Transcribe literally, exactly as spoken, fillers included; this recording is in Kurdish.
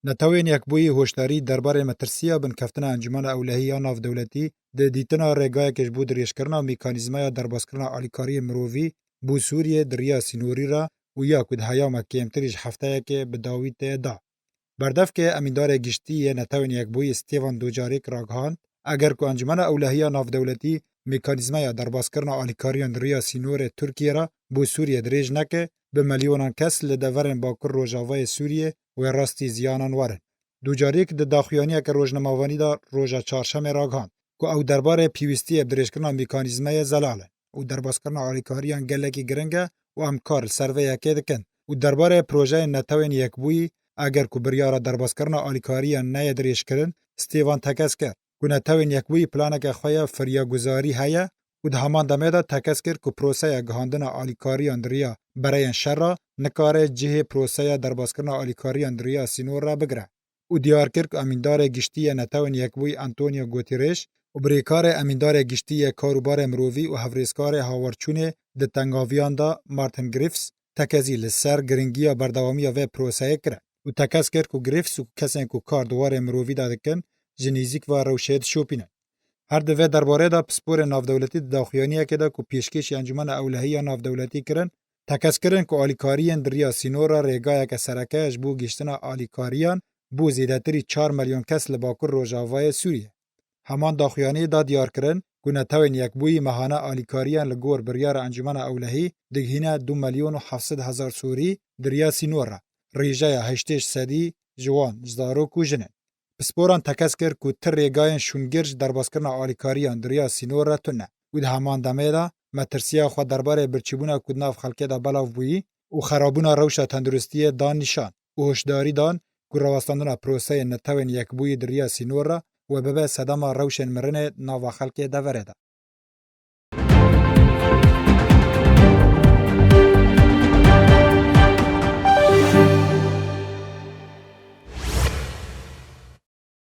Netewên Yekbûyî hoşdarî derbarê metirsiya binkeftina Encûmena Ewlehî ya Navdewletî di dîtina rêgayekê ji bo dirêjkirina mîkanîzmaya derbazkirina alîkariyên mirovî bo Sûriyê di riya sînorî re û ya ku di heyama kêmtirî ji hefteyekê bi dawî tê da. Berdevkê Emîndarê Giştî yê Netewên Yekbûyî Stêvan Dujarîk ragihand, eger ku Encûmena Ewlehî ya Navdewletî mîkanîzmaya derbazkirina alîkariyan di riya sînorê Tirkiyê re bo Sûriyê dirêj neke, bi milyonan kes li deverên Bakur Rojavayê Sûriyê wê rastî ziyanan werin. Dujarîk di daxuyaniyeke rojnamevanî de roja çarşemê ragihand ku ew derbarê pêwîstiyê bi dirêjkirina mîkanîzmeyê zelal in û derbazkirina alîkariyan gelekî giring e û em kar li ser vê yekê dikin û derbarê projeyên Netewên Yekbûyî, eger ku biryara derbazkirina alîkariyan neyê dirêjkirin, Stêvan tekez kir ku Netewên Yekbûyî planeke xwe ya firyaguzarî heye û di heman demê de tekez kir ku proseya gihandina alîkariyan di riya bereyên şer re nikare cihê proseya derbazkirina alîkariyan di riya sînor re bigire û diyar kir ku Emîndarê Giştî yê Netewên Yekbûyî Antonio Guterres û birêkarê Emîndarê Giştî yê Karûbarê Mirovî û Hevrêzkarê Hawarçûnê di tengaviyan de Martin Griffiths tekezî li ser giringiya berdewamiya vê proseyê kire û tekez kir ku Griffiths û kesên ku kar di warê mirovî de dikin ji nêzîk ve rewşê dişopînin. Her di vê derbarê de pisporên navdewletî di daxuyaniyekê de ku pêşkêşî Encûmena Ewlehî ya Navdewletî kirin, tekez kirin ku alîkariyên di riya sînor re rêgayeke sereke ye ji bo gihiştina alîkariyan bo zêdetirî çar milyon kes li Bakur Rojavayê Sûriyê. Heman daxuyaniyê da diyar kirin ku Netewên Yekbûyî mehane alîkariyan li gor biryara Encûmena Ewlehî digihîne du milyon û heft sed hezar Sûrî di riya sînor re, rêjeya heştê ji sedî ji wan ji zarok û jin in. Pisporan tekez kir ku ti rêgayên şûngir ji derbazkirina alîkariyan di riya sînor re tune û di heman demê de metirsiya xwe derbarê birçîbûna ku di nav xelkê de belav bûyî û xerabûna rewşa tenduristiyê dan nîşan û hişdarî dan ku rawestandina proseyên Netewên Yekbûyî di riya sînor re wê bibe sedema rewşên mirinê nava xelkê deverê de.